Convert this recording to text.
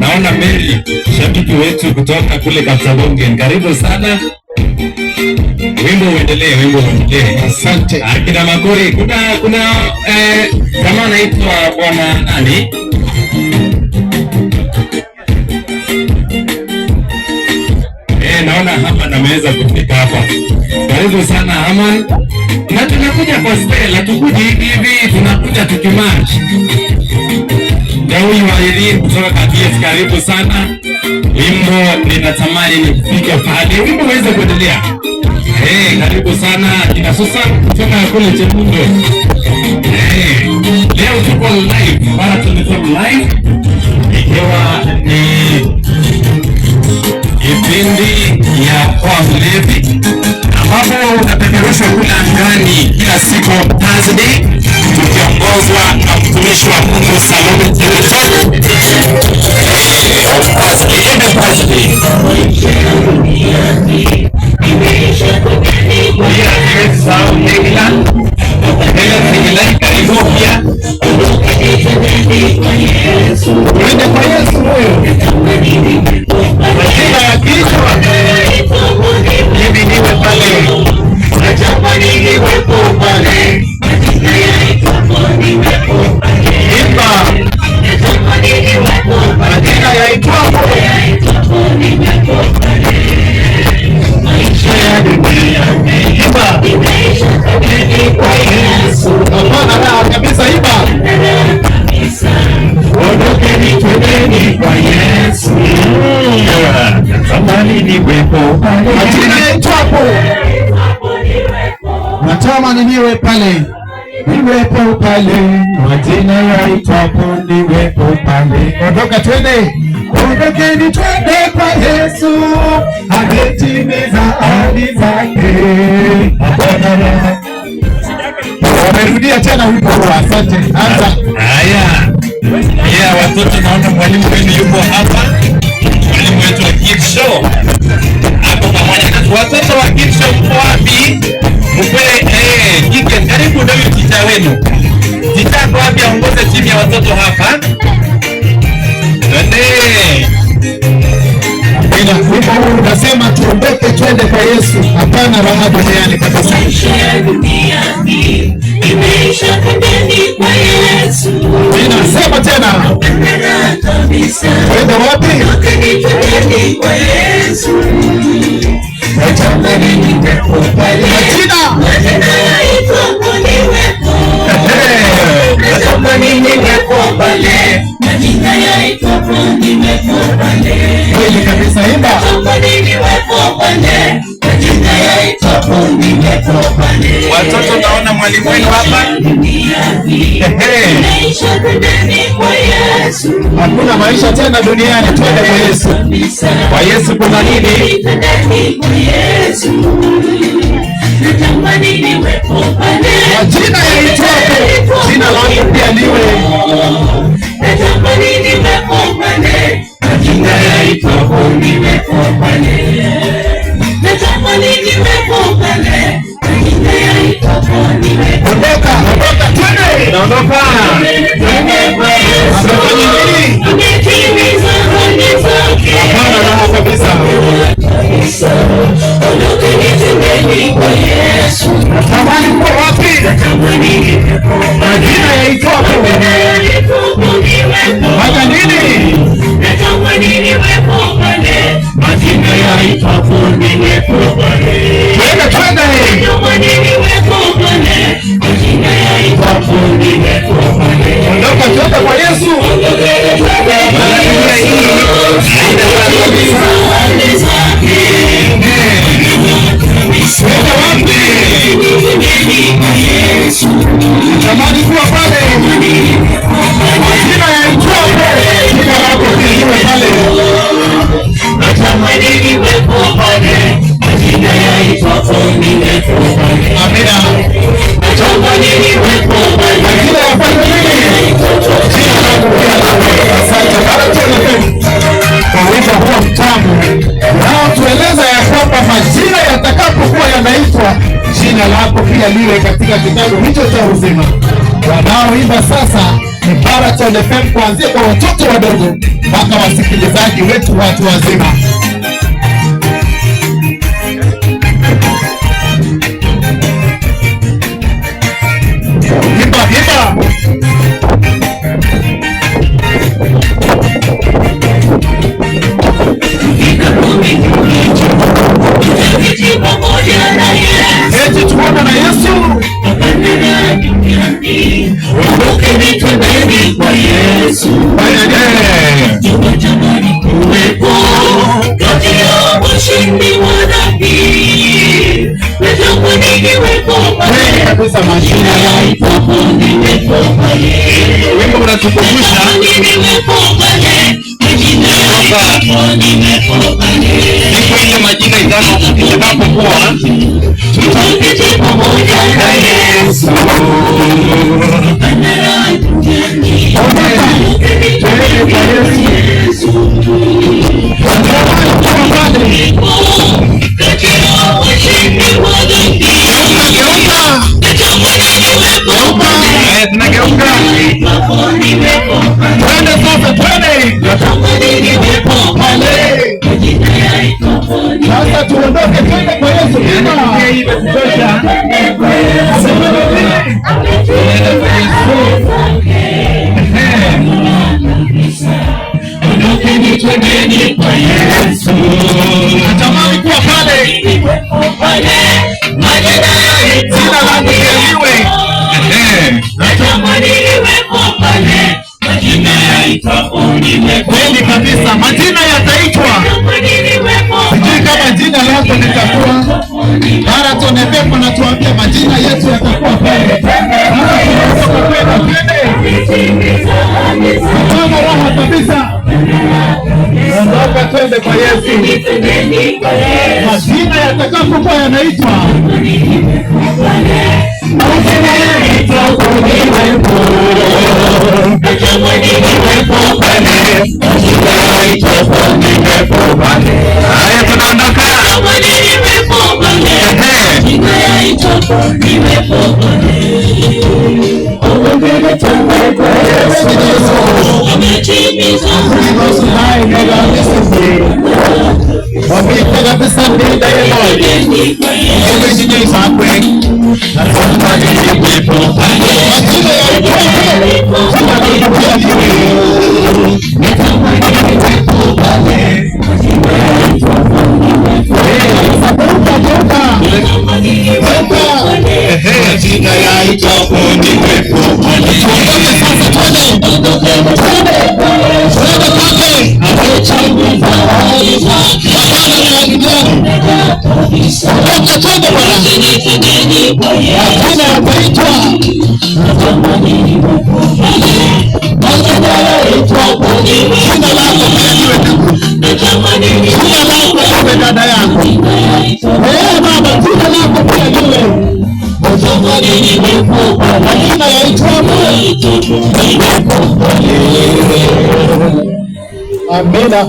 Naona Mary, shabiki wetu kutoka kule Kapsabongen, karibu sana. Wimbo uendelee, wimbo uendelee. Asante. Akina Makori, kuna kama anaitwa bwana nani? Naona Haman ameweza kufika hapa. Karibu sana Haman. Na tunakuja kwa style, hatukuji hivi hivi, tunakuja tukimarch. Na huyu wa Irene kutoka KBS, karibu sana. Wimbo ninatamani nifike pale, wimbo uweze kuendelea. Hey, karibu sana kina Susan kutoka kule Chemundo. Hey, leo tuko live, Marathon FM live, ikiwa ni kipindi ya Poa Mlevi ambapo unapeperushwa kule angani kila siku Thursday, tukiongozwa na mtumishi wa Mungu Salome Cheruto. On Thursday, every Thursday. Pia siwezi sahau Hegla. Hegla Hegla, karibu pia. Twende kwa Yesu huyo. Majina ya kichwa. Mimi niwe pale. Natamani niwepo pale. Imba. Majina yaitwapo. Maisha ya dunia. Imba. Hapana raha kabisa, imba. Ondokeni twendeni kwa Yesu. Natamani niwepo pale. Majina yaitwapo. Natamani niwe pale. Niwepo pale. Majina yaitwapo niwepo pale. Ondoka twende. Ondokeni twende kwa Yesu. Ametimiza ahadi zake. Hapana raha. Wamerudia tena wimbo huo. Asante. Anza. Haya. Yeah, watoto naona mwalimu wenu yupo hapa. Mwalimu wetu wa Kids Show. Hapo pamoja na watoto wa Kids Show, mko wapi? Mkwe Kiken, karibu ndio teacher wenu. Teacher ako wapi aongoze timu ya watoto hapa? Twende. Amina. Wimbo huu unasema tuondoke twende kwa Yesu. Hapana raha duniani kabisa. Maisha ya dunia hii imeisha, twendeni kwa Yesu. Amina. Sema tena. Hapana raha kabisa. Twende wapi? Ondokeni twendeni kwa Yesu. Natamani niwepo pale. Majina. Majina yaitwapo niwepo. Natamani niwepo pale. Majina yaitwapo niwepo pale. Kweli kabisa, imba. Natamani niwepo pale. Majina yaitwapo niwepo pale. Watoto naona mwalimu wenu hapa. Imeisha, twendeni kwa Yesu. Hakuna maisha tena duniani, twende kwa Yesu. Kwa Yesu kuna nini? Twendeni kwa Yesu. Natamani niwepo pale. Majina yaitwapo, jina langu pia liwe. Natamani niwepo pale. Majina yaitwapo niwepo pale. Natamani niwepo pale. Majina yaitwapo niwepo. Ondoka, ondoka, twende. Naondoka. Twende kwa Yesu. Amefanya nini? Ametimiza ahadi zake. Hapana raha kabisa. Ondokeni twendeni kwa Yesu. Natamani kuwa wapi? Natamani niwepo pale. Majina yaitwapo. Majina yaitwapo niwepo. Fanya nini? Natamani niwepo pale. Majina yaitwapo niwepo pale. Twende, twende. Natamani niwepo pale. Majina yaitwapo niwepo pale. Ondoka, twende kwa Yesu. Ondokeni twende kwa Yesu. Ametimiza ahadi zake. Twende wapi? Twendeni kwa Yesu. Natamani kuwa pale. Majina yaitwapo, jina lako pia liwe pale. Natamani niwepo pale. Majina yaitwapo niwepo pale. Amina. Natamani niwepo pale. Majina yafanye nini? Jina langu pia liwe. Asante. Baraton FM kwa wimbo huo mtamu unaotueleza ya kwamba majina yatakapokuwa yanaitwa, jina lako pia liwe katika kitabu hicho cha uzima. Wanaoimba sasa Ni Baraton FM kuanzia kwa watoto wadogo mpaka wasikilizaji wetu watu wazima. Imba, imba. Tutaketi pamoja na Yesu. Eti tuone na Yesu. Ondokeni twendeni kwa Yesu. Tunatamani kuwepo kati ya washindi wa dhambi. Natamani niwepo Kweli pale. kabisa majina Yaitwapo niwepo pale. Wimbo unatukumbusha Natamani niwepo pale. Majina yaitwapo niwepo pale. siku ile majina itakapokuwa Tutaketi pamoja na Yesu. Twende kwa Yesu. Geuka. Tunageuka. Twende sasa, twende. Pale. Sasa tuondoke twende kwa Yesu. Imba. Hii imetutosha. Twende kwa Yesu. Twendeni kwa Yesu. Natamani kuwa pale. Jina langu liwe. Natamani niwepo pale, majina yaitwapo niwepo. Kweli kabisa, majina yataitwa. Natamani niwepo Sijui kama jina lako litakuwa Marathon FM wanatuambia majina yetu yatakuwa pale. Sasa tunaweza kwenda, twende. Hapana raha kabisa. Ondoka twende kwa Yesu. Majina yatakapokuwa yanaitwa. Majina yaitwapo niwepo. Natamani niwepo pale, majina yaitwapo niwepo pale. Haya, tunaondoka. Natamani niwepo pale, majina yaitwapo niwepo pale. Ondokeni twende kwa Yesu. Ametimiza Wapite kabisa ndida Twendeni kwa Yesu. Majina yaitwapo. Jina langu pia liwe. Geuka, geuka. Geuka. Majina yaitwapo niwepo. Tuondoke sasa, twende. Twende. Twende kwake. Hapana ni kijana. Ondoka twende bwana. Majina yataitwa. Jina lako pia liwe ndugu. Jina lako liwe dada yangu. Eh, baba, jina lako pia liwe. Majina yaitwapo. Amina.